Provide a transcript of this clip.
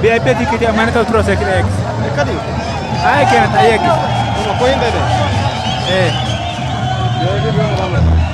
VIP ticket ya maana utro sekre X. Kadi. Ay kenat ay X. Como coin dede. Eh. Yo que veo mama.